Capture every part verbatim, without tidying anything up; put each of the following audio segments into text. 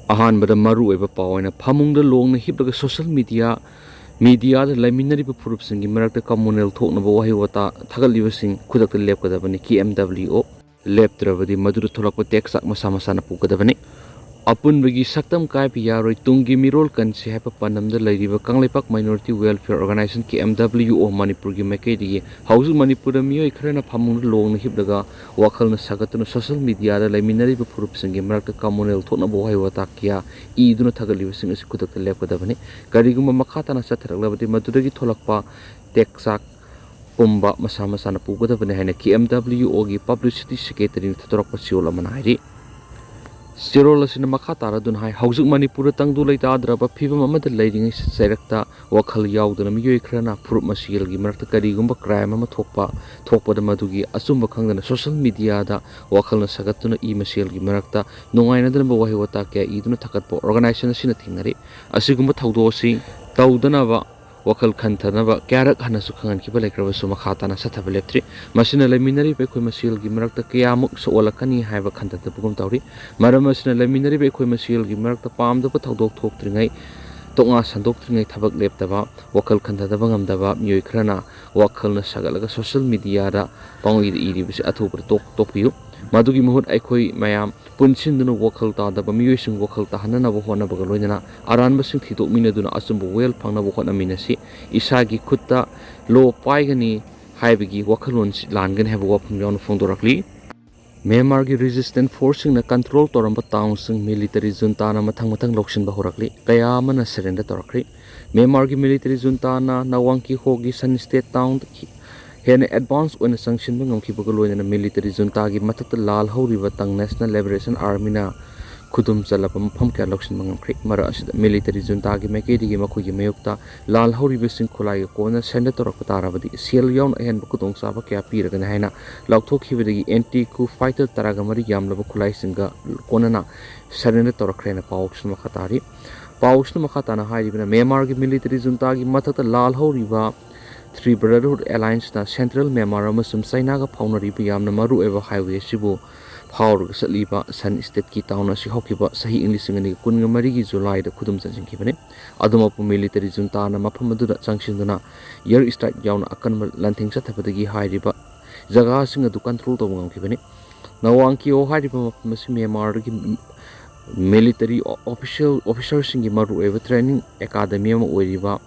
ꯑꯍꯥꯟꯕꯗ ꯃꯔꯨꯑꯣꯏꯕ ꯄꯥꯎ ꯑꯣꯏꯅ ꯐꯃꯨꯡꯗ ꯂꯣꯡꯅ ꯍꯤꯞꯂꯒ ꯁꯣꯁꯤꯌꯦꯜ ꯃꯤꯗꯤꯌꯥ, ꯃꯤꯗꯤꯌꯥꯗ ꯂꯩꯃꯤꯟꯅꯔꯤꯕ ꯐꯨꯔꯨꯞꯁꯤꯡꯒꯤ ꯃꯔꯛꯇ ꯀꯝꯃꯨꯅꯦꯜ ꯊꯣꯛꯅꯕ ꯋꯥꯍꯩ ꯋꯥꯇꯥ ꯊꯥꯒꯠꯂꯤꯕꯁꯤꯡ ꯈꯨꯗꯛꯇ ꯂꯦꯞꯀꯗꯕꯅꯤ, ꯀꯦ ꯑꯦꯝ ꯗꯕ꯭ꯂꯤꯎ ꯑꯣ꯫ ꯂꯦꯞꯇ꯭ꯔꯕꯗꯤ ꯃꯗꯨꯗ ꯊꯣꯛꯂꯛꯄ ꯇꯦꯛꯆꯥꯛ ꯃꯁꯥ ꯃꯁꯥꯅ ꯄꯨꯒꯗꯕꯅꯤ꯫ ꯑꯄꯨꯟꯕꯒꯤ ꯁꯛꯇꯝ ꯀꯥꯏꯕ ꯌꯥꯔꯣꯏ꯫ ꯇꯨꯡꯒꯤ ꯃꯤꯔꯣꯜ ꯀꯟꯁꯤ ꯍꯥꯏꯕ ꯄꯥꯟꯗꯝꯗ ꯂꯩꯔꯤꯕ ꯀꯪꯂꯩꯄꯥꯛ Minority Welfare Organization, ꯀꯦ ꯑꯦꯝ ꯗꯕ꯭ꯂꯤꯎ ꯑꯣ, ꯃꯅꯤꯄꯨꯔꯒꯤ ꯃꯥꯏꯀꯩꯗꯒꯤ ꯍꯧꯖꯤꯛ ꯃꯅꯤꯄꯨꯔꯗ ꯃꯤꯑꯣꯏ ꯈꯔꯅ ꯐꯃꯨꯡꯗ ꯂꯣꯡꯅ ꯍꯤꯞꯂꯒ ꯋꯥꯈꯜꯅ ꯁꯥꯒꯠꯇꯨꯅ ꯁꯣꯁꯤꯌꯦꯜ ꯃꯤꯗꯤꯌꯥꯗ ꯂꯩꯃꯤꯟꯅꯔꯤꯕ ꯐꯨꯔꯨꯞꯁꯤꯡꯒꯤ ꯃꯔꯛꯇ ꯀꯝꯃꯨꯅꯦꯜ ꯊꯣꯛꯅꯕ ꯋꯥꯍꯩ ꯋꯥꯇꯥ ꯀꯌꯥ ꯏꯗꯨꯅ ꯊꯥꯒꯠꯂꯤꯕꯁꯤꯡ ꯑꯁꯤ ꯈꯨꯗꯛꯇ ꯂꯦꯞꯀꯗꯕꯅꯤ꯫ ꯀꯔꯤꯒꯨꯝꯕ ꯃꯈꯥ ꯇꯥꯅ ꯆꯠꯊꯔꯛꯂꯕꯗꯤ ꯃꯗꯨꯗꯒꯤ ꯊꯣꯛꯂꯛꯄ ꯇꯦꯛꯆꯥꯛ ꯄꯨꯝꯕ ꯃꯁꯥ ꯃꯁꯥꯅ ꯄꯨꯒꯗꯕꯅꯤ ꯍꯥꯏꯅ ꯀꯦ ꯑꯦꯝ ꯗꯕ꯭ꯂꯤꯎ ꯑꯣꯒꯤ ꯄꯕ꯭ꯂꯤꯁꯤꯇꯤ ꯁꯦꯀ꯭ꯔꯦꯇꯔꯤꯅ ꯊꯥꯗꯣꯔꯛꯄ ꯆꯦꯔꯣꯜ ꯑꯃꯅ ꯍꯥꯏꯔꯤ꯫ ꯆꯦꯔꯣꯜ ꯑꯁꯤꯅ ꯃꯈꯥ ꯇꯥꯔꯗꯨꯅ ꯍꯥꯏ, ꯍꯧꯖꯤꯛ ꯃꯅꯤꯄꯨꯔꯗ ꯇꯪꯗꯨ ꯂꯩꯇꯥꯗ꯭ꯔꯕ ꯐꯤꯕꯝ ꯑꯃꯗ ꯂꯩꯔꯤꯉꯩ ꯆꯩꯔꯛꯇ ꯋꯥꯈꯜ ꯌꯥꯎꯗꯅ ꯃꯤꯑꯣꯏ ꯈꯔꯅ ꯐꯨꯔꯨꯞ ꯃꯁꯦꯜꯒꯤ ꯃꯔꯛꯇ ꯀꯔꯤꯒꯨꯝꯕ ꯀ꯭ꯔꯥꯏꯝ ꯑꯃ ꯊꯣꯛꯄ, ꯊꯣꯛꯄꯗ ꯃꯗꯨꯒꯤ ꯑꯆꯨꯝꯕ ꯈꯪꯗꯅ ꯁꯣꯁꯤꯌꯦꯜ ꯃꯤꯗꯤꯌꯥꯗ ꯋꯥꯈꯜꯅ ꯁꯥꯒꯠꯇꯨꯅ ꯏ ꯃꯁꯦꯜꯒꯤ ꯃꯔꯛꯇ ꯅꯨꯡꯉꯥꯏꯅꯗꯅꯕ ꯋꯥꯍꯩ ꯋꯥꯇꯥ ꯀꯌꯥ ꯏꯗꯨꯅ ꯊꯥꯒꯠꯄ ꯑꯣꯔꯒꯅꯥꯏꯖꯦꯁꯟ ꯑꯁꯤꯅ ꯊꯦꯡꯅꯔꯤ꯫ ꯑꯁꯤꯒꯨꯝꯕ ꯊꯧꯗꯣꯛ ꯑꯁꯤ ꯇꯧꯗꯅꯕ ꯋꯥꯈꯜ ꯈꯟꯊꯅꯕ ꯀꯌꯥꯔꯛ ꯍꯟꯅꯁꯨ ꯈꯪꯍꯟꯈꯤꯕ ꯂꯩꯈ꯭ꯔꯕꯁꯨ ꯃꯈꯥ ꯇꯥꯅ ꯆꯠꯊꯕ ꯂꯦꯞꯇ꯭ꯔꯤ꯫ ꯃꯁꯤꯅ ꯂꯩꯃꯤꯟꯅꯔꯤꯕ ꯑꯩꯈꯣꯏ ꯃꯁꯦꯜꯒꯤ ꯃꯔꯛꯇ ꯀꯌꯥꯃꯨꯛ ꯁꯣꯛꯍꯜꯂꯛꯀꯅꯤ ꯍꯥꯏꯕ ꯈꯟꯊꯗꯕꯒꯨꯝ ꯇꯧꯔꯤ꯫ ꯃꯔꯝ ꯑꯁꯤꯅ ꯂꯩꯃꯤꯟꯅꯔꯤꯕ ꯑꯩꯈꯣꯏ ꯃꯁꯦꯜꯒꯤ ꯃꯔꯛꯇ ꯄꯥꯝꯗꯕ ꯊꯧꯗꯣꯛ ꯊꯣꯛꯇ꯭ꯔꯤꯉꯩ, ꯇꯣꯛꯅ ꯁꯟꯗꯣꯛꯇ꯭ꯔꯤꯉꯩ ꯊꯕꯛ ꯂꯦꯞꯇꯕ, ꯋꯥꯈꯜ ꯈꯟꯊꯗꯕ ꯉꯝꯗꯕ ꯃꯤꯑꯣꯏ ꯈꯔꯅ ꯋꯥꯈꯜꯅ ꯁꯥꯒꯠꯂꯒ ꯁꯣꯁꯤꯌꯦꯜ ꯃꯤꯗꯤꯌꯥꯗ ꯄꯪꯏꯗ ꯏꯔꯤꯕꯁꯤ ꯑꯊꯨꯕꯗ ꯇꯣꯛ-, ꯇꯣꯛꯄꯤꯌꯨ꯫ ꯃꯗꯨꯒꯤ ꯃꯍꯨꯠ ꯑꯩꯈꯣꯏ ꯃꯌꯥꯝ ꯄꯨꯟꯁꯤꯟꯗꯨꯅ ꯋꯥꯈꯜ ꯇꯥꯗꯕ ꯃꯤꯑꯣꯏꯁꯤꯡ ꯋꯥꯈꯜ ꯇꯥꯍꯟꯅꯅꯕ ꯍꯣꯠꯅꯕꯒ ꯂꯣꯏꯅꯅ ꯑꯔꯥꯟꯕꯁꯤꯡ ꯊꯤꯗꯣꯛꯃꯤꯟꯅꯗꯨꯅ ꯑꯆꯨꯝꯕ ꯋꯦꯜ ꯐꯪꯅꯕ ꯍꯣꯠꯅꯃꯤꯟꯅꯁꯤ꯫ ꯏꯁꯥꯒꯤ ꯈꯨꯠꯇ ꯂꯣ ꯄꯥꯏꯒꯅꯤ ꯍꯥꯏꯕꯒꯤ ꯋꯥꯈꯜꯂꯣꯟꯁꯤ ꯂꯥꯟꯒꯅꯤ ꯍꯥꯏꯕ ꯋꯥꯐꯝ ꯌꯥꯎꯅ ꯐꯣꯡꯗꯣꯔꯛꯂꯤ꯫ ꯃ꯭ꯌꯥꯟꯃꯥꯔꯒꯤ ꯔꯦꯖꯤꯁꯇꯦꯟ ꯐꯣꯔꯁꯁꯤꯡꯅ ꯀꯟꯇ꯭ꯔꯣꯜ ꯇꯧꯔꯝꯕ ꯇꯥꯎꯟꯁꯤꯡ ꯃꯤꯂꯤꯇꯔꯤ ꯖꯨꯟꯇꯥꯅ ꯃꯊꯪ ꯃꯊꯪ ꯂꯧꯁꯤꯟꯕ ꯍꯧꯔꯛꯂꯤ꯫ ꯀꯌꯥ ꯑꯃꯅ ꯁꯔꯦꯟꯗꯔ ꯇꯧꯔꯛꯈ꯭ꯔꯦ꯫ ꯃ꯭ꯌꯥꯟꯃꯥꯔꯒꯤ ꯃꯤꯂꯤꯇꯔꯤ ꯖꯨꯟꯇꯥꯅ ꯅꯋꯥꯡ ꯀꯤꯍꯣꯒꯤ ꯁꯟ ꯁ꯭ꯇꯦꯠ ꯇꯥꯎꯟꯗ ꯍꯦꯟꯅ ꯑꯦꯗꯚꯥꯟꯁ ꯑꯣꯏꯅ ꯆꯪꯁꯤꯟꯕ ꯉꯝꯈꯤꯕꯒ ꯂꯣꯏꯅꯅ ꯃꯤꯂꯤꯇꯔꯤ ꯖꯨꯟꯇꯥꯒꯤ ꯃꯊꯛꯇ ꯂꯥꯜꯍꯧꯔꯤꯕ ꯇꯪ ꯅꯦꯁꯅꯦꯜ ꯂꯤꯕꯔꯦꯁꯟ ꯑꯥꯔꯃꯤꯅ ꯈꯨꯗꯨꯝ ꯆꯜꯂꯕ ꯃꯐꯝ ꯀꯌꯥ ꯂꯧꯁꯤꯟꯕ ꯉꯝꯈ꯭ꯔꯦ꯫ ꯃꯔꯛ ꯑꯁꯤꯗ ꯃꯤꯂꯤꯇꯔꯤ ꯖꯨꯟꯇꯥꯒꯤ ꯃꯥꯏꯀꯩꯗꯒꯤ ꯃꯈꯣꯏꯒꯤ ꯃꯥꯌꯣꯛꯇ ꯂꯥꯜꯍꯧꯔꯤꯕꯁꯤꯡ ꯈꯨꯠꯂꯥꯏꯒ ꯀꯣꯟꯅ ꯁꯔꯦꯟꯗꯔ ꯇꯧꯔꯛꯄ ꯇꯥꯔꯕꯗꯤ ꯁꯦꯜ ꯌꯥꯎꯅ ꯑꯍꯦꯟꯕ ꯈꯨꯗꯣꯡꯆꯥꯕ ꯀꯌꯥ ꯄꯤꯔꯒꯅꯤ ꯍꯥꯏꯅ ꯂꯥꯎꯊꯣꯛꯈꯤꯕꯗꯒꯤ ꯑꯦꯟꯇꯤ ꯀꯨ ꯐꯥꯏꯇꯔ ꯇꯔꯥꯒ ꯃꯔꯤ ꯌꯥꯝꯂꯕ ꯈꯨꯠꯂꯥꯏꯁꯤꯡꯒ ꯀꯣꯟꯅꯅ ꯁꯔꯦꯟꯗꯔ ꯇꯧꯔꯛꯈ꯭ꯔꯦꯅ ꯄꯥꯎꯁꯤꯅ ꯃꯈꯥ ꯇꯥꯔꯤ꯫ ꯄꯥꯎꯁꯤꯅ ꯃꯈꯥ ꯇꯥꯅ ꯍꯥꯏꯔꯤꯕꯅ, ꯃ꯭ꯌꯥꯟꯃꯥꯔꯒꯤ ꯃꯤꯂꯤꯇꯔꯤ ꯖꯨꯟꯇꯥꯒꯤ ꯃꯊꯛꯇ ꯂꯥꯜꯍꯧꯔꯤꯕ ꯊ꯭ꯔꯤ ꯕ꯭ꯔꯗꯔꯍꯨꯗ ꯑꯦꯂꯥꯏꯟꯁꯅ ꯁꯦꯟꯇ꯭ꯔꯦꯜ ꯃ꯭ꯌꯥꯟꯃꯥꯔ ꯑꯃꯁꯨꯡ ꯆꯥꯏꯅꯥꯒ ꯐꯥꯎꯅꯔꯤꯕ ꯌꯥꯝꯅ ꯃꯔꯨꯑꯣꯏꯕ ꯍꯥꯏꯋꯦ ꯑꯁꯤꯕꯨ ꯐꯥꯎꯔꯒ ꯆꯠꯂꯤꯕ ꯁꯟ ꯏꯁꯇꯦꯠꯀꯤ ꯇꯥꯎꯟ ꯑꯁꯤ ꯍꯧꯈꯤꯕ ꯆꯍꯤ ꯏꯪ ꯂꯤꯁꯤꯡ ꯑꯅꯤꯒ ꯀꯨꯟꯒ ꯃꯔꯤꯒꯤ ꯖꯨꯂꯥꯏꯗ ꯈꯨꯗꯨꯝ ꯆꯟꯁꯤꯟꯈꯤꯕꯅꯤ꯫ ꯑꯗꯨꯃꯛꯄꯨ ꯃꯤꯂꯤꯇꯔꯤ ꯖꯨꯟꯇꯥꯅ ꯃꯐꯝ ꯑꯗꯨꯗ ꯆꯪꯁꯤꯟꯗꯨꯅ ꯏꯌꯔ ꯏꯁꯇ꯭ꯔꯥꯏꯛ ꯌꯥꯎꯅ ꯑꯀꯟꯕ ꯂꯥꯟꯊꯦꯡ ꯆꯠꯊꯕꯗꯒꯤ ꯍꯥꯏꯔꯤꯕ ꯖꯒꯥꯁꯤꯡ ꯑꯗꯨ ꯀꯟꯇ꯭ꯔꯣꯜ ꯇꯧꯕ ꯉꯝꯈꯤꯕꯅꯤ꯫ ꯅꯋꯥꯡꯀꯤꯌꯣ ꯍꯥꯏꯔꯤꯕ ꯃꯐꯝ ꯑꯁꯤ ꯃ꯭ꯌꯥꯟꯃꯥꯔꯒꯤ ꯃꯤꯂꯤꯇꯔꯤ ꯑꯣꯐꯤꯁꯤꯌꯦꯜ ꯑꯣꯐꯤꯁꯔꯁꯤꯡꯒꯤ ꯃꯔꯨꯑꯣꯏꯕ ꯇ꯭ꯔꯦꯅꯤꯡ ꯑꯦꯀꯥꯗꯃꯤ ꯑꯃ ꯑꯣꯏꯔꯤꯕ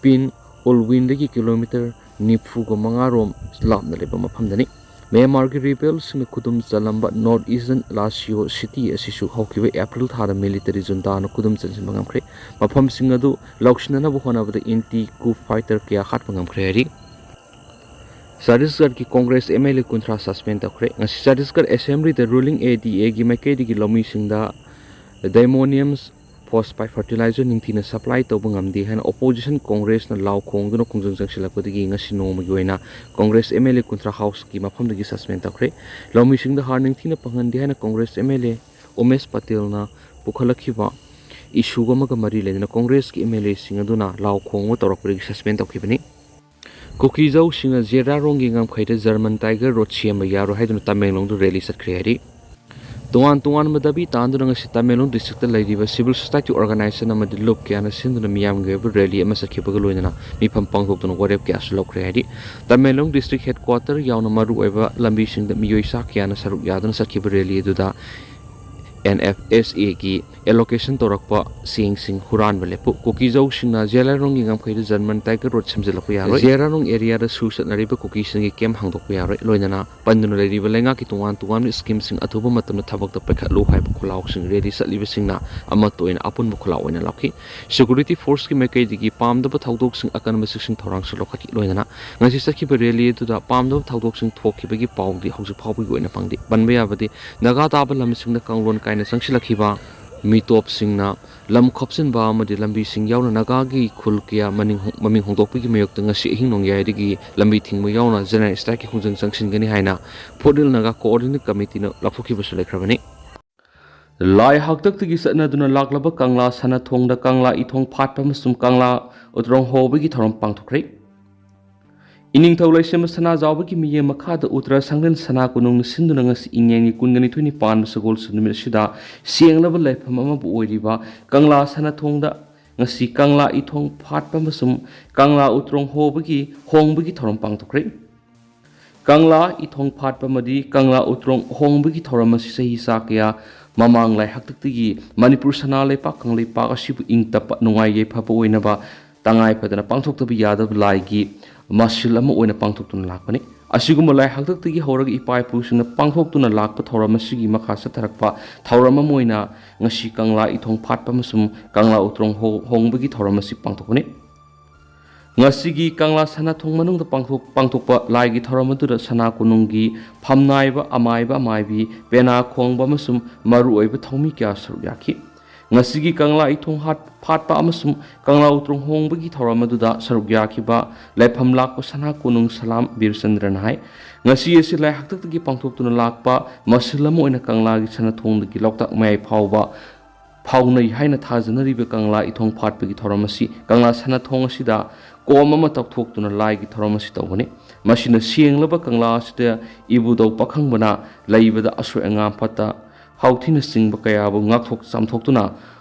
ꯄꯤꯟ ꯎꯜꯋꯤꯟꯗꯒꯤ ꯀꯤꯂꯣꯃꯤꯇꯔ ꯅꯤꯐꯨꯒ ꯃꯉꯥ ꯔꯣꯝ ꯂꯥꯞꯅ ꯂꯩꯕ ꯃꯐꯝꯗꯅꯤ꯫ ꯃ꯭ꯌꯥꯟꯃꯥꯔꯒꯤ ꯔꯤꯕꯦꯜꯁꯤꯡꯅ ꯈꯨꯗꯨꯝ ꯆꯜꯂꯝꯕ ꯅꯣꯔꯠ ꯏꯁꯇꯔꯟ ꯂꯥꯁꯤꯌꯣ ꯁꯤꯇꯤ ꯑꯁꯤꯁꯨ ꯍꯧꯈꯤꯕ ꯑꯦꯄ꯭ꯔꯤꯜ ꯊꯥꯗ ꯃꯤꯂꯤꯇꯔꯤ ꯖꯨꯟꯇꯥꯅ ꯈꯨꯗꯨꯝ ꯆꯟꯁꯤꯟꯕ ꯉꯝꯈ꯭ꯔꯦ꯫ ꯃꯐꯝꯁꯤꯡ ꯑꯗꯨ ꯂꯧꯁꯤꯟꯅꯅꯕ ꯍꯣꯠꯅꯕꯗ ꯑꯦꯟꯇꯤ ꯀꯨ ꯐꯥꯏꯇꯔ ꯀꯌꯥ ꯍꯥꯠꯄ ꯉꯝꯈ꯭ꯔꯦ ꯍꯥꯏꯔꯤ꯫ ꯆꯇꯤꯁꯒꯔꯒꯤ ꯀꯣꯡꯒ꯭ꯔꯦꯁ ꯑꯦꯝ ꯑꯦꯜ ꯑꯦ ꯀꯨꯟꯊ꯭ꯔꯥ ꯁꯁꯄꯦꯟ ꯇꯧꯈ꯭ꯔꯦ꯫ ꯉꯁꯤ ꯆꯇꯤꯁꯒꯔ ꯑꯦꯁꯦꯝꯕ꯭ꯂꯤꯗ ꯔꯨꯂꯤꯡ ꯑꯦ ꯗꯤ ꯑꯦꯒꯤ ꯃꯥꯏꯀꯩꯗꯒꯤ ꯂꯧꯃꯤꯁꯤꯡꯗ ꯗꯥꯏꯃꯣꯅꯤꯌꯝ ꯐꯣꯁꯐꯥꯏꯠ ꯐꯔꯇꯤꯂꯥꯏꯖꯔ ꯅꯤꯡꯊꯤꯅ ꯁꯄ꯭ꯂꯥꯏ ꯇꯧꯕ ꯉꯝꯗꯦ ꯍꯥꯏꯅ ꯑꯣꯄꯣꯖꯤꯁꯟ ꯀꯣꯡꯒ꯭ꯔꯦꯁꯅ ꯂꯥꯎ ꯈꯣꯡꯗꯨꯅ ꯈꯣꯡꯖꯪ ꯆꯪꯁꯤꯜꯂꯛꯄꯗꯒꯤ ꯉꯁꯤ ꯅꯣꯡꯃꯒꯤ ꯑꯣꯏꯅ ꯀꯣꯡꯒ꯭ꯔꯦꯁ ꯑꯦꯝ ꯑꯦꯜ ꯑꯦ ꯀꯨꯟꯊ꯭ꯔꯥ ꯍꯥꯎꯁꯀꯤ ꯃꯐꯝꯗꯒꯤ ꯁꯁꯄꯦꯟ ꯇꯧꯈ꯭ꯔꯦ꯫ ꯂꯧꯃꯤꯁꯤꯡꯗ ꯍꯥꯔ ꯅꯤꯡꯊꯤꯅ ꯐꯪꯍꯟꯗꯦ ꯍꯥꯏꯅ Congress M L A Umesh ꯄꯇꯦꯜꯅ ꯄꯨꯈꯠꯂꯛꯈꯤꯕ ꯏꯁꯨ ꯑꯃꯒ ꯃꯔꯤ ꯂꯩꯅꯅ ꯀꯣꯡꯒ꯭ꯔꯦꯁꯀꯤ ꯑꯦꯝ ꯑꯦꯜ ꯑꯦꯁꯤꯡ ꯑꯗꯨꯅ ꯂꯥꯎ ꯈꯣꯡꯕ ꯇꯧꯔꯛꯄꯗꯒꯤ ꯁꯁꯄꯦꯟ ꯇꯧꯈꯤꯕꯅꯤ꯫ ꯀꯨꯀꯤꯖꯧꯁꯤꯡꯅ ꯖꯦꯔꯥꯔꯣꯡꯒꯤ ꯉꯝꯈꯩꯗ ꯖꯔꯃꯟ ꯇꯥꯏꯒꯔ ꯔꯣꯗ ꯁꯦꯝꯕ ꯌꯥꯔꯣꯏ ꯍꯥꯏꯗꯨꯅ ꯇꯃꯦꯡꯂꯣꯡꯗ ꯔꯦꯂꯤ ꯆꯠꯈ꯭ꯔꯦ ꯍꯥꯏꯔꯤ꯫ ꯇꯣꯉꯥꯟ ꯇꯣꯉꯥꯟꯕ ꯗꯥꯕꯤ ꯇꯥꯟꯗꯨꯅ ꯉꯁꯤ ꯇꯃꯦꯡꯂꯣꯡ ꯗꯤꯁꯇ꯭ꯔꯤꯛꯇ ꯂꯩꯔꯤꯕ ꯁꯤꯚꯤꯜ ꯁꯣꯁꯥꯏꯇꯤ ꯑꯣꯔꯒꯅꯥꯏꯖꯦꯁꯟ ꯑꯃꯗꯤ ꯂꯨꯞ ꯀꯌꯥꯅ ꯁꯤꯟꯗꯨꯅ ꯃꯤꯌꯥꯝꯒꯤ ꯑꯣꯏꯕ ꯔꯦꯂꯤ ꯑꯃ ꯆꯠꯈꯤꯕꯒ ꯂꯣꯏꯅꯅ ꯃꯤꯐꯝ ꯄꯥꯡꯊꯣꯛꯇꯨꯅ ꯋꯥꯔꯦꯞ ꯀꯌꯥꯁꯨ ꯂꯧꯈ꯭ꯔꯦ ꯍꯥꯏꯔꯤ꯫ ꯇꯃꯦꯡꯂꯣꯡ ꯗꯤꯁꯇ꯭ꯔꯤꯛ ꯍꯦꯗꯀ꯭ꯋꯥꯇꯔ ꯌꯥꯎꯅ ꯃꯔꯨꯑꯣꯏꯕ ꯂꯝꯕꯤꯁꯤꯡꯗ ꯃꯤꯑꯣꯏ ꯆꯥ ꯀꯌꯥꯅ ꯁꯔꯨꯛ ꯌꯥꯗꯨꯅ ꯆꯠꯈꯤꯕ ꯔꯦꯂꯤ ꯑꯗꯨꯗ ꯑꯦꯟ ꯑꯦꯐ ꯑꯦꯁ ꯑꯦꯒꯤ ꯑꯦꯂꯣꯀꯦꯁꯟ ꯇꯧꯔꯛꯄ ꯆꯦꯡꯁꯤꯡ ꯍꯨꯔꯥꯟꯕ ꯂꯦꯞꯄꯨ꯫ ꯀꯨꯀꯤꯖꯧꯁꯤꯡꯅ ꯖꯦꯂꯥꯏꯔꯣꯡꯒꯤ ꯉꯝꯈꯩꯗ ꯖꯔꯃꯟ ꯇꯥꯏꯒꯔ ꯔꯣꯗ ꯁꯦꯝꯖꯤꯜꯂꯛꯄ ꯌꯥꯔꯣꯏ꯫ ꯖꯦꯂꯥꯏꯔꯣꯡ ꯑꯦꯔꯤꯌꯥꯗ ꯁꯨ ꯆꯠꯅꯔꯤꯕ ꯀꯨꯀꯤꯁꯤꯡꯒꯤ ꯀꯦꯝ ꯍꯥꯡꯗꯣꯛꯄ ꯌꯥꯔꯣꯏ꯫ ꯂꯣꯏꯅꯅ ꯄꯟꯗꯨꯅ ꯂꯩꯔꯤꯕ ꯂꯩꯉꯥꯛꯀꯤ ꯇꯣꯉꯥꯟ ꯇꯣꯉꯥꯟꯕ ꯁ꯭ꯀꯤꯝꯁꯤꯡ ꯑꯊꯨꯕ ꯃꯇꯝꯗ ꯊꯕꯛꯇ ꯄꯥꯏꯈꯠꯂꯨ ꯍꯥꯏꯕ ꯈꯣꯜꯂꯥꯎꯁꯤꯡ ꯔꯦꯂꯤ ꯆꯠꯂꯤꯕꯁꯤꯡꯅ ꯑꯃꯠꯇ ꯑꯣꯏꯅ ꯑꯄꯨꯟꯕ ꯈꯣꯜꯂꯥꯎ ꯑꯣꯏꯅ ꯂꯥꯎꯈꯤ꯫ ꯁꯦꯀ꯭ꯌꯨꯔꯤꯇꯤ ꯐꯣꯔꯁꯀꯤ ꯃꯥꯏꯀꯩꯗꯒꯤ ꯄꯥꯝꯗꯕ ꯊꯧꯗꯣꯛꯁꯤꯡ ꯑꯀꯟꯕ ꯆꯦꯛꯁꯤꯟ ꯊꯧꯔꯥꯡꯁꯨ ꯂꯧꯈꯠꯈꯤ꯫ ꯂꯣꯏꯅꯅ ꯉꯁꯤ ꯆꯠꯈꯤꯕ ꯔꯦꯂꯤ ꯑꯗꯨꯗ ꯄꯥꯝꯗꯕ ꯊꯧꯗꯣꯛꯁꯤꯡ ꯊꯣꯛꯈꯤꯕꯒꯤ ꯄꯥꯎꯗꯤ ꯍꯧꯖꯤꯛ ꯐꯥꯎꯕꯒꯤ ꯑꯣꯏꯅ ꯐꯪꯗꯦ꯫ ꯄꯟꯕ ꯌꯥꯕꯗꯤ ꯅꯥꯒꯥ ꯇꯥꯕ ꯂꯝꯁꯤꯡꯗ ꯀꯥꯡꯂꯣꯟ ꯀꯥꯏꯅ ꯆꯪꯁꯤꯜꯂꯛꯈꯤꯕ ꯃꯤꯇꯣꯞꯁꯤꯡꯅ ꯂꯝ ꯈꯣꯞꯆꯤꯟꯕ ꯑꯃꯗꯤ ꯂꯝꯕꯤꯁꯤꯡ ꯌꯥꯎꯅ ꯅꯥꯒꯥꯒꯤ ꯈꯨꯜ ꯀꯌꯥ ꯃꯅꯤꯡ ꯍꯣꯡ-, ꯃꯃꯤꯡ ꯍꯣꯡꯗꯣꯛꯄꯒꯤ ꯃꯥꯌꯣꯛꯇ ꯉꯁꯤ ꯑꯍꯤꯡ ꯅꯣꯡꯌꯥꯏꯗꯒꯤ ꯂꯝꯕꯤ ꯊꯤꯡꯕ ꯌꯥꯎꯅ ꯖꯦꯅꯔꯦꯜ ꯁ꯭ꯇ꯭ꯔꯥꯏꯛꯀꯤ ꯈꯣꯡꯖꯪ ꯆꯪꯁꯤꯟꯒꯅꯤ ꯍꯥꯏꯅ ꯐꯨꯠꯍꯤꯜ ꯅꯥꯒꯥ ꯀꯣꯑꯣꯔꯗꯤꯅꯦꯠ ꯀꯃꯤꯇꯤꯅ ꯂꯥꯎꯊꯣꯛꯈꯤꯕꯁꯨ ꯂꯩꯈ꯭ꯔꯕꯅꯤ꯫ ꯂꯥꯏ ꯍꯥꯛꯇꯛꯇꯒꯤ ꯆꯠꯅꯗꯨꯅ ꯂꯥꯛꯂꯕ ꯀꯪꯂꯥ ꯁꯅꯥꯊꯣꯡꯗ ꯀꯪꯂꯥ ꯏꯊꯣꯡ ꯐꯥꯠꯄ ꯑꯃꯁꯨꯡ ꯀꯪꯂꯥ ꯎꯇ꯭ꯔꯣꯡ ꯍꯣꯕꯒꯤ ꯊꯧꯔꯝ ꯄꯥꯡꯊꯣꯛꯈ꯭ꯔꯦ꯫ ꯏꯅꯤꯡꯊꯧ ꯂꯩꯁꯦꯝꯕ ꯁꯅꯥꯖꯥꯎꯕꯒꯤ ꯃꯤꯠꯌꯦꯡ ꯃꯈꯥꯗ ꯎꯇ꯭ꯔ ꯁꯪꯂꯦꯟ ꯁꯅꯥ ꯀꯣꯅꯨꯡꯅ ꯁꯤꯟꯗꯨꯅ ꯉꯁꯤ ꯏꯉꯦꯟꯒꯤ ꯀꯨꯟꯒ ꯅꯤꯊꯣꯏꯅꯤ ꯄꯥꯟꯕ ꯁꯒꯣꯜꯁꯦꯜ ꯅꯨꯃꯤꯠ ꯑꯁꯤꯗ ꯁꯦꯡꯂꯕ ꯂꯩꯐꯝ ꯑꯃꯕꯨ ꯑꯣꯏꯔꯤꯕ ꯀꯪꯂꯥ ꯁꯅꯥꯊꯣꯡꯗ ꯉꯁꯤ ꯀꯪꯂꯥ ꯏꯊꯣꯡ ꯐꯥꯠꯄ ꯑꯃꯁꯨꯡ ꯀꯪꯂꯥ ꯎꯇ꯭ꯔꯣꯡ ꯍꯣꯕꯒꯤ, ꯍꯣꯡꯕꯒꯤ ꯊꯧꯔꯝ ꯄꯥꯡꯊꯣꯛꯈ꯭ꯔꯦ꯫ ꯀꯪꯂꯥ ꯏꯊꯣꯡ ꯐꯥꯠꯄ ꯑꯃꯗꯤ ꯀꯪꯂꯥ ꯎꯇ꯭ꯔꯣꯡ ꯍꯣꯡꯕꯒꯤ ꯊꯧꯔꯝ ꯑꯁꯤ ꯆꯍꯤ ꯆꯥ ꯀꯌꯥ ꯃꯃꯥꯡ ꯂꯥꯏ ꯍꯥꯛꯇꯛꯇꯒꯤ ꯃꯅꯤꯄꯨꯔ ꯁꯅꯥ ꯂꯩꯄꯥꯛ ꯀꯪꯂꯩꯄꯥꯛ ꯑꯁꯤꯕꯨ ꯏꯪ ꯇꯞꯄ, ꯅꯨꯡꯉꯥꯏ ꯌꯥꯏꯐꯕ ꯑꯣꯏꯅꯕ ꯇꯉꯥꯏ ꯐꯗꯅ ꯄꯥꯡꯊꯣꯛꯇꯕ ꯌꯥꯗꯕ ꯂꯥꯏꯒꯤ ꯃꯁꯤꯜ ꯑꯃ ꯑꯣꯏꯅ ꯄꯥꯡꯊꯣꯛꯇꯨꯅ ꯂꯥꯛꯄꯅꯤ꯫ ꯑꯁꯤꯒꯨꯝꯕ ꯂꯥꯏ ꯍꯥꯛꯇꯛꯇꯒꯤ ꯍꯧꯔꯒ ꯏꯄꯥ ꯏꯄꯨꯁꯤꯡꯅ ꯄꯥꯡꯊꯣꯛꯇꯨꯅ ꯂꯥꯛꯄ ꯊꯧꯔꯝ ꯑꯁꯤꯒꯤ ꯃꯈꯥ ꯆꯠꯊꯔꯛꯄ ꯊꯧꯔꯝ ꯑꯃ ꯑꯣꯏꯅ ꯉꯁꯤ ꯀꯪꯂꯥ ꯏꯊꯣꯡ ꯐꯥꯠꯄ ꯑꯃꯁꯨꯡ ꯀꯪꯂꯥ ꯎꯇ꯭ꯔꯣꯡ ꯍꯣ-, ꯍꯣꯡꯕꯒꯤ ꯊꯧꯔꯝ ꯑꯁꯤ ꯄꯥꯡꯊꯣꯛꯄꯅꯤ꯫ ꯉꯁꯤꯒꯤ ꯀꯪꯂꯥ ꯁꯅꯥꯊꯣꯡ ꯃꯅꯨꯡꯗ ꯄꯥꯡꯊꯣꯛ-, ꯄꯥꯡꯊꯣꯛꯄ ꯂꯥꯏꯒꯤ ꯊꯧꯔꯝ ꯑꯗꯨꯗ ꯁꯅꯥ ꯀꯣꯅꯨꯡꯒꯤ ꯐꯝꯅꯥꯏꯕ, ꯑꯃꯥꯏꯕ, ꯑꯃꯥꯏꯕꯤ, ꯄꯦꯅꯥ ꯈꯣꯡꯕ ꯑꯃꯁꯨꯡ ꯃꯔꯨꯑꯣꯏꯕ ꯊꯧꯃꯤ ꯀꯌꯥ ꯁꯔꯨꯛ ꯌꯥꯈꯤ꯫ ꯉꯁꯤꯒꯤ ꯀꯪꯂꯥ ꯏꯊꯣꯡ ꯍꯥꯠ-, ꯐꯥꯠꯄ ꯑꯃꯁꯨꯡ ꯀꯪꯂꯥ ꯎꯇ꯭ꯔꯣꯡ ꯍꯣꯡꯕꯒꯤ ꯊꯧꯔꯝ ꯑꯗꯨꯗ ꯁꯔꯨꯛ ꯌꯥꯈꯤꯕ ꯂꯩꯐꯝ ꯂꯥꯛꯄ ꯁꯅꯥ ꯀꯣꯅꯨꯡ ꯁꯂꯥꯝ ꯕꯤꯔꯆꯟꯗ꯭ꯔꯅ ꯍꯥꯏ, ꯉꯁꯤ ꯑꯁꯤ ꯂꯥꯏ ꯍꯥꯛꯇꯛꯇꯒꯤ ꯄꯥꯡꯊꯣꯛꯇꯨꯅ ꯂꯥꯛꯄ ꯃꯁꯤꯜ ꯑꯃ ꯑꯣꯏꯅ ꯀꯪꯂꯥꯒꯤ ꯁꯅꯥꯊꯣꯡꯗꯒꯤ ꯂꯣꯛꯇꯥꯛ ꯃꯌꯥꯏ ꯐꯥꯎꯕ ꯐꯥꯎꯅꯩ ꯍꯥꯏꯅ ꯊꯥꯖꯅꯔꯤꯕ ꯀꯪꯂꯥ ꯏꯊꯣꯡ ꯐꯥꯠꯄꯒꯤ ꯊꯧꯔꯝ ꯑꯁꯤ ꯀꯪꯂꯥ ꯁꯅꯥꯊꯣꯡ ꯑꯁꯤꯗ ꯀꯣꯝ ꯑꯃ ꯇꯧꯊꯣꯛꯇꯨꯅ ꯂꯥꯏꯒꯤ ꯊꯧꯔꯝ ꯑꯁꯤ ꯇꯧꯒꯅꯤ꯫ ꯃꯁꯤꯅ ꯁꯦꯡꯂꯕ ꯀꯪꯂꯥ ꯑꯁꯤꯗ ꯏꯕꯨꯙꯧ ꯄꯥꯈꯪꯕꯅ ꯂꯩꯕꯗ ꯑꯁꯣꯏ ꯑꯉꯥꯝ ꯐꯠꯇ ꯍꯥꯎꯊꯤꯅꯆꯤꯡꯕ ꯀꯌꯥꯕꯨ ꯉꯥꯛꯊꯣꯛ ꯆꯥꯝꯊꯣꯛꯇꯨꯅ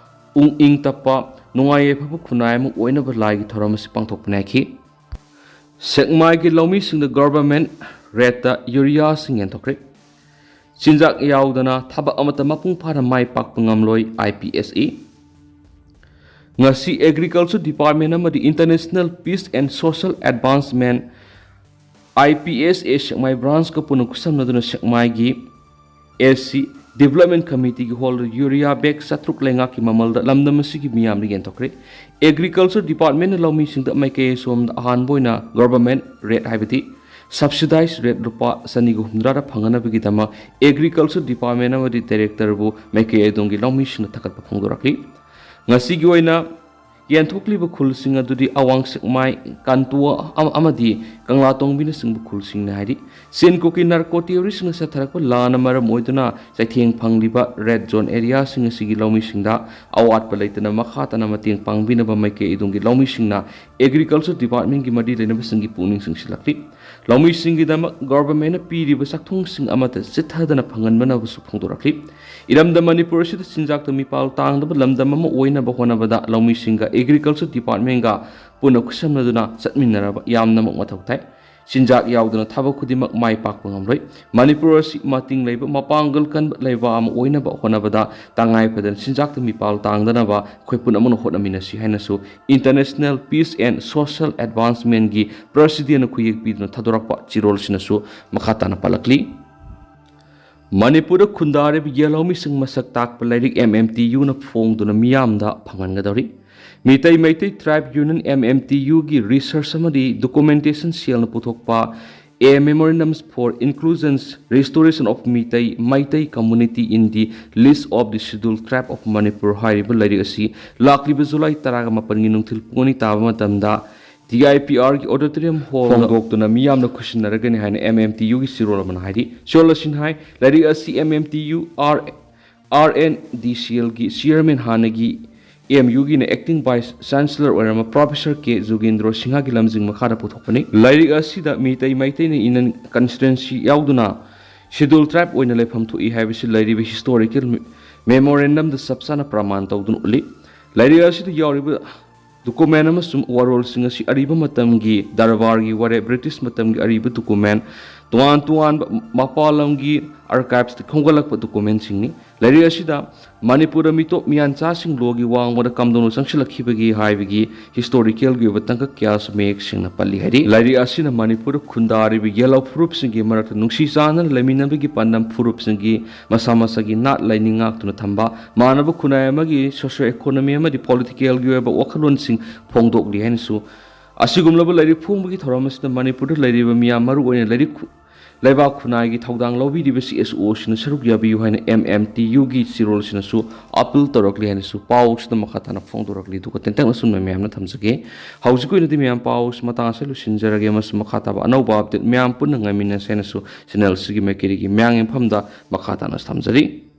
ꯎꯡ ꯏꯪ ꯇꯞꯄ ꯅꯨꯡꯉꯥꯏ ꯌꯥꯏꯐꯕ ꯈꯨꯟꯅꯥꯏ ꯑꯃ ꯑꯣꯏꯅꯕ ꯂꯥꯏꯒꯤ ꯊꯧꯔꯝ ꯑꯁꯤ ꯄꯥꯡꯊꯣꯛꯄꯅꯤ ꯍꯥꯏꯈꯤ꯫ ꯁꯦꯛꯃꯥꯏꯒꯤ ꯂꯧꯃꯤꯁꯤꯡꯗ ꯒꯣꯚꯔꯟꯃꯦꯟꯠ ꯔꯦꯠꯇ ꯌꯨꯔꯤꯌꯥꯁꯤꯡ ꯌꯦꯟꯊꯣꯛꯈ꯭ꯔꯦ꯫ ꯆꯤꯟꯖꯥꯛ ꯌꯥꯎꯗꯅ ꯊꯕꯛ ꯑꯃꯠꯇ ꯃꯄꯨꯡ ꯐꯥꯅ ꯃꯥꯏ ꯄꯥꯛꯄ ꯉꯝꯂꯣꯏ, ꯑꯥꯏ ꯄꯤ ꯑꯦꯁ ꯏ꯫ ꯉꯁꯤ ꯑꯦꯒ꯭ꯔꯤꯀꯜꯆꯔ ꯗꯤꯄꯥꯔꯠꯃꯦꯟ ꯑꯃꯗꯤ international peace and social advancement, I P S A, Sekmai ꯕ꯭ꯔꯥꯟꯁꯀ ꯄꯨꯟꯅ ꯈꯨꯠꯁꯝꯅꯗꯨꯅ ꯁꯦꯛꯃꯥꯏꯒꯤ ꯑꯦ ꯁꯤ ꯗꯤꯕꯦꯂꯞꯃꯦꯟ ꯀꯃꯤꯇꯤꯒꯤ ꯍꯣꯜꯗ ꯌꯨꯔꯤꯌꯥ ꯕꯦꯒ ꯆꯥꯇ꯭ꯔꯨꯛ ꯂꯩꯉꯥꯛꯀꯤ ꯃꯃꯜꯗ ꯂꯝꯗꯝ ꯑꯁꯤꯒꯤ ꯃꯤꯌꯥꯝꯗ ꯌꯦꯟꯊꯣꯛꯈ꯭ꯔꯦ꯫ ꯑꯦꯒ꯭ꯔꯤꯀꯜꯆꯔ ꯗꯤꯄꯥꯔꯠꯃꯦꯟꯅ ꯂꯧꯃꯤꯁꯤꯡꯗ ꯃꯥꯏꯀꯩ ꯑꯁꯣꯝꯗ ꯑꯍꯥꯟꯕ ꯑꯣꯏꯅ ꯒꯣꯚꯔꯟꯃꯦꯟꯠ ꯔꯦꯠ, ꯍꯥꯏꯕꯗꯤ ꯁꯕꯁꯤꯗꯥꯏꯖ ꯔꯦꯠ ꯂꯨꯄꯥ ꯆꯅꯤꯒ ꯍꯨꯝꯗ꯭ꯔꯥꯗ ꯐꯪꯍꯟꯅꯕꯒꯤꯗꯃꯛ ꯑꯦꯒ꯭ꯔꯤꯀꯜꯆꯔ ꯗꯤꯄꯥꯔꯠꯃꯦꯟ ꯑꯃꯗꯤ ꯗꯥꯏꯔꯦꯛꯇꯔꯕꯨ ꯃꯥꯏꯀꯩ ꯑꯗꯣꯝꯒꯤ ꯂꯧꯃꯤꯁꯤꯡꯅ ꯊꯥꯒꯠꯄ ꯐꯣꯡꯗꯣꯔꯛꯂꯤ꯫ ꯉꯁꯤꯒꯤ ꯑꯣꯏꯅ ꯌꯦꯟꯊꯣꯛꯂꯤꯕ ꯈꯨꯜꯁꯤꯡ ꯑꯗꯨꯗꯤ ꯑꯋꯥꯡ ꯁꯦꯛꯃꯥꯏ, ꯀꯥꯟꯇꯨꯋꯥ ꯑꯃ-, ꯑꯃꯗꯤ ꯀꯪꯂꯥꯇꯣꯡꯕꯤꯅꯆꯤꯡꯕ ꯈꯨꯜꯁꯤꯡꯅ ꯍꯥꯏꯔꯤ꯫ ꯁꯦꯟ ꯀꯨꯀꯤ ꯅꯥꯔꯀꯣ ꯇꯦꯔꯣꯔꯤꯁꯁꯤꯡꯅ ꯆꯠꯊꯔꯛꯄ ꯂꯥꯟꯅ ꯃꯔꯝ ꯑꯣꯏꯗꯨꯅ ꯆꯩꯊꯦꯡ ꯐꯪꯂꯤꯕ ꯔꯦꯗ ꯖꯣꯟ ꯑꯦꯔꯤꯌꯥꯁꯤꯡ ꯑꯁꯤꯒꯤ ꯂꯧꯃꯤꯁꯤꯡꯗ ꯑꯋꯥꯠꯄ ꯂꯩꯇꯅ ꯃꯈꯥ ꯇꯥꯅ ꯃꯇꯦꯡ ꯄꯥꯡꯕꯤꯅꯕ ꯃꯥꯏꯀꯩ ꯑꯗꯣꯝꯒꯤ ꯂꯧꯃꯤꯁꯤꯡꯅ ꯑꯦꯒ꯭ꯔꯤꯀꯜꯆꯔ ꯗꯤꯄꯥꯔꯠꯃꯦꯟꯒꯤ ꯃꯔꯤ ꯂꯩꯅꯕꯁꯤꯡꯒꯤ ꯄꯨꯛꯅꯤꯡ ꯆꯤꯡꯁꯤꯜꯂꯛꯂꯤ꯫ ꯂꯧꯃꯤꯁꯤꯡꯒꯤꯗꯃꯛ ꯒꯣꯚꯔꯟꯃꯦꯟꯠꯅ ꯄꯤꯔꯤꯕ ꯆꯥꯛꯊꯨꯡꯁꯤꯡ ꯑꯃꯠꯇ ꯆꯤꯠꯊꯗꯅ ꯐꯪꯍꯟꯕꯅꯕꯁꯨ ꯐꯣꯡꯗꯣꯔꯛꯂꯤ꯫ ꯏꯔꯝꯗꯝ ꯃꯅꯤꯄꯨꯔ ꯑꯁꯤꯗ ꯆꯤꯟꯖꯥꯛꯇ ꯃꯤꯄꯥꯜ ꯇꯥꯡꯗꯕ ꯂꯝꯗꯝ ꯑꯃ ꯑꯣꯏꯅꯕ ꯍꯣꯠꯅꯕꯗ ꯂꯧꯃꯤꯁꯤꯡꯒ ꯑꯦꯒ꯭ꯔꯤꯀꯜꯆꯔ ꯗꯤꯄꯥꯔꯠꯃꯦꯟꯠꯒ ꯄꯨꯟꯅ ꯈꯨꯠꯁꯝꯅꯗꯨꯅ ꯆꯠꯃꯤꯟꯅꯔꯕ ꯌꯥꯝꯅꯃꯛ ꯃꯊꯧ ꯇꯥꯏ꯫ ꯆꯤꯟꯖꯥꯛ ꯌꯥꯎꯗꯅ ꯊꯕꯛ ꯈꯨꯗꯤꯡꯃꯛ ꯃꯥꯏ ꯄꯥꯛꯄ ꯉꯝꯂꯣꯏ꯫ ꯃꯅꯤꯄꯨꯔ ꯑꯁꯤ ꯃꯇꯤꯡ ꯂꯩꯕ, ꯃꯄꯥꯡꯒꯜ ꯀꯟꯕ ꯂꯩꯕꯥꯛ ꯑꯃ ꯑꯣꯏꯅꯕ ꯍꯣꯠꯅꯕꯗ ꯇꯉꯥꯏ ꯐꯗꯅ ꯆꯤꯟꯖꯥꯛꯇ ꯃꯤꯄꯥꯜ ꯇꯥꯡꯗꯅꯕ ꯑꯩꯈꯣꯏ ꯄꯨꯝꯅꯃꯛꯅ ꯍꯣꯠꯅꯃꯤꯟꯅꯁꯤ ꯍꯥꯏꯅꯁꯨ International Peace and Social Advancementꯀꯤ ꯄ꯭ꯔꯁꯤꯗꯦꯟꯅ ꯈꯨꯌꯦꯛ ꯄꯤꯗꯨꯅ ꯊꯥꯗꯣꯔꯛꯄ ꯆꯦꯔꯣꯜꯁꯤꯅꯁꯨ ꯃꯈꯥ ꯇꯥꯅ ꯄꯜꯂꯛꯂꯤ꯫ ꯃꯅꯤꯄꯨꯔꯗ ꯈꯨꯟꯗꯥꯔꯤꯕ ꯌꯦꯜꯍꯧꯃꯤꯁꯤꯡ ꯃꯁꯛ ꯇꯥꯛꯄ ꯂꯥꯏꯔꯤꯛ M M T Uꯅ ꯐꯣꯡꯗꯨꯅ ꯃꯤꯌꯥꯝꯗ ꯐꯪꯍꯟꯒꯗꯧꯔꯤ꯫ Meitei Meitei Tribe Union, M M T Uꯒꯤ research ꯑꯃꯗꯤ documentation cellꯅ ꯄꯨꯊꯣꯛꯄ A Memorandums for Inclusions, Restoration of Meitei, Meitei Community in the List of the Scheduled Tribe of Manipur ꯍꯥꯏꯔꯤꯕ ꯂꯥꯏꯔꯤꯛ ꯑꯁꯤ ꯂꯥꯛꯂꯤꯕ ꯖꯨꯂꯥꯏ ꯇꯔꯥꯒ ꯃꯥꯄꯟꯒꯤ ꯅꯨꯡꯊꯤꯜ ꯄꯨꯡ ꯑꯅꯤ ꯇꯥꯕ ꯃꯇꯝꯗ D I P Rꯒꯤ auditorium hallꯗ ꯐꯣꯡꯗꯣꯛꯇꯨꯅ ꯃꯤꯌꯥꯝꯅ ꯈꯨꯠꯁꯤꯟꯅꯔꯒꯅꯤ ꯍꯥꯏꯅ M M T Uꯒꯤ ꯆꯦꯔꯣꯜ ꯑꯃꯅ ꯍꯥꯏꯔꯤ꯫ ꯆꯦꯔꯣꯜ ꯑꯁꯤꯅ ꯍꯥꯏ, ꯂꯥꯏꯔꯤꯛ ꯑꯁꯤ M M T U R, R N D Cellꯒꯤ chairman, ꯍꯥꯟꯅꯒꯤ M Uꯒꯤꯅ acting vice chancellor ꯑꯣꯏꯔꯝꯕ Professor K ꯖꯨꯒꯦꯟꯗ꯭ꯔꯣ ꯁꯤꯡꯍꯒꯤ ꯂꯝꯖꯤꯡ ꯃꯈꯥꯗ ꯄꯨꯊꯣꯛꯄꯅꯤ꯫ ꯂꯥꯏꯔꯤꯛ ꯑꯁꯤꯗ Meitei ꯃꯩꯇꯩꯅ inner constituency ꯌꯥꯎꯗꯨꯅ scheduled tribe ꯑꯣꯏꯅ ꯂꯩꯐꯝ ꯊꯣꯛꯏ ꯍꯥꯏꯕꯁꯤ ꯂꯩꯔꯤꯕ historical memorandumꯗ ꯆꯞ ꯆꯥꯅ ꯄ꯭ꯔꯃꯥꯟ ꯇꯧꯗꯨꯅ ꯎꯠꯂꯤ꯫ ꯂꯥꯏꯔꯤꯛ ꯑꯁꯤꯗ ꯌꯥꯎꯔꯤꯕ document ꯑꯃꯁꯨꯡ ꯋꯥꯔꯣꯜꯁꯤꯡ ꯑꯁꯤ ꯑꯔꯤꯕ ꯃꯇꯝꯒꯤ ꯗꯔꯕꯥꯔꯒꯤ ꯋꯥꯔꯦꯞ, British ꯃꯇꯝꯒꯤ ꯑꯔꯤꯕ document, ꯇꯣꯉꯥꯟ ꯇꯣꯉꯥꯟꯕ ꯃꯄꯥꯟ ꯂꯝꯒꯤ archivesꯇ ꯈꯣꯝꯒꯠꯂꯛꯄ documentꯁꯤꯡꯅꯤ꯫ ꯂꯥꯏꯔꯤꯛ ꯑꯁꯤꯗ ꯃꯅꯤꯄꯨꯔꯗ ꯃꯤꯇꯣꯞ ꯃꯤꯌꯥꯟꯆꯥꯁꯤꯡ ꯂꯣꯒꯤ ꯋꯥꯡꯃꯗ ꯀꯝꯗꯧꯅ ꯆꯪꯁꯤꯜꯂꯛꯈꯤꯕꯒꯦ ꯍꯥꯏꯕꯒꯤ historicalꯒꯤ ꯑꯣꯏꯕ ꯇꯥꯡꯀꯛ ꯀꯌꯥꯁꯨ ꯃꯌꯦꯛ ꯁꯦꯡꯅ ꯄꯜꯂꯤ ꯍꯥꯏꯔꯤ꯫ ꯂꯥꯏꯔꯤꯛ ꯑꯁꯤꯅ ꯃꯅꯤꯄꯨꯔꯗ ꯈꯨꯟꯗꯥꯔꯤꯕ ꯌꯦꯜꯍꯧ ꯐꯨꯔꯨꯞꯁꯤꯡꯒꯤ ꯃꯔꯛꯇ ꯅꯨꯡꯁꯤ ꯆꯥꯟꯅꯅ ꯂꯩꯃꯤꯟꯅꯕꯒꯤ ꯄꯥꯟꯗꯝ, ꯐꯨꯔꯨꯞꯁꯤꯡꯒꯤ ꯃꯁꯥ ꯃꯁꯥꯒꯤ ꯅꯥꯠ ꯂꯥꯏꯅꯤꯡ ꯉꯥꯛꯇꯨꯅ ꯊꯝꯕ, ꯃꯥꯟꯅꯕ ꯈꯨꯟꯅꯥꯏ ꯑꯃꯒꯤ socio economy ꯑꯃꯗꯤ politicalꯒꯤ ꯑꯣꯏꯕ ꯋꯥꯈꯜꯂꯣꯟꯁꯤꯡ ꯐꯣꯡꯗꯣꯛꯂꯤ ꯍꯥꯏꯅꯁꯨ, ꯑꯁꯤꯒꯨꯝꯂꯕ ꯂꯥꯏꯔꯤꯛ ꯐꯣꯡꯕꯒꯤ ꯊꯧꯔꯝ ꯑꯁꯤꯗ ꯃꯅꯤꯄꯨꯔꯗ ꯂꯩꯔꯤꯕ ꯃꯤꯌꯥꯝ, ꯃꯔꯨꯑꯣꯏꯅ ꯂꯥꯏꯔꯤꯛ ꯈꯨ-, ꯂꯩꯕꯥꯛ ꯈꯨꯟꯅꯥꯏꯒꯤ ꯊꯧꯗꯥꯡ ꯂꯧꯕꯤꯔꯤꯕ ꯁꯤ ꯑꯦꯁ ꯑꯣꯁꯤꯡꯅ ꯁꯔꯨꯛ ꯌꯥꯕꯤꯌꯨ ꯍꯥꯏꯅ ꯑꯦꯝ ꯑꯦꯝ ꯇꯤ ꯌꯨꯒꯤ ꯆꯦꯔꯣꯜꯁꯤꯅꯁꯨ ꯑꯄꯤꯜ ꯇꯧꯔꯛꯂꯤ ꯍꯥꯏꯅꯁꯨ ꯄꯥꯎꯁꯤꯗ ꯃꯈꯥ ꯇꯥꯅ ꯐꯣꯡꯗꯣꯔꯛꯂꯤ꯫ ꯑꯗꯨꯒ ꯇꯦꯟꯇꯛꯅ ꯑꯁꯨꯝꯅ ꯃꯌꯥꯝꯅ ꯊꯝꯖꯒꯦ꯫ ꯍꯧꯖꯤꯛꯀꯤ ꯑꯣꯏꯅꯗꯤ ꯃꯌꯥꯝ ꯄꯥꯎꯁꯤ ꯃꯇꯥꯡ ꯑꯁꯤꯗ ꯂꯣꯏꯁꯤꯟꯖꯔꯒꯦ꯫ ꯃꯁꯤ ꯃꯈꯥ ꯇꯥꯕ ꯑꯅꯧꯕ ꯑꯞꯗꯦꯠ ꯃꯌꯥꯝ ꯄꯨꯟꯅ ꯉꯥꯏꯃꯤꯟꯅꯁꯦ ꯍꯥꯏꯅꯁꯨ ꯆꯦꯅꯦꯜꯁꯤꯒꯤ ꯃꯥꯏꯀꯩꯗꯒꯤ ꯃꯌꯥꯝꯒꯤ ꯃꯐꯝꯗ ꯃꯈꯥ ꯇꯥꯅ ꯊꯝꯖꯔꯤ꯫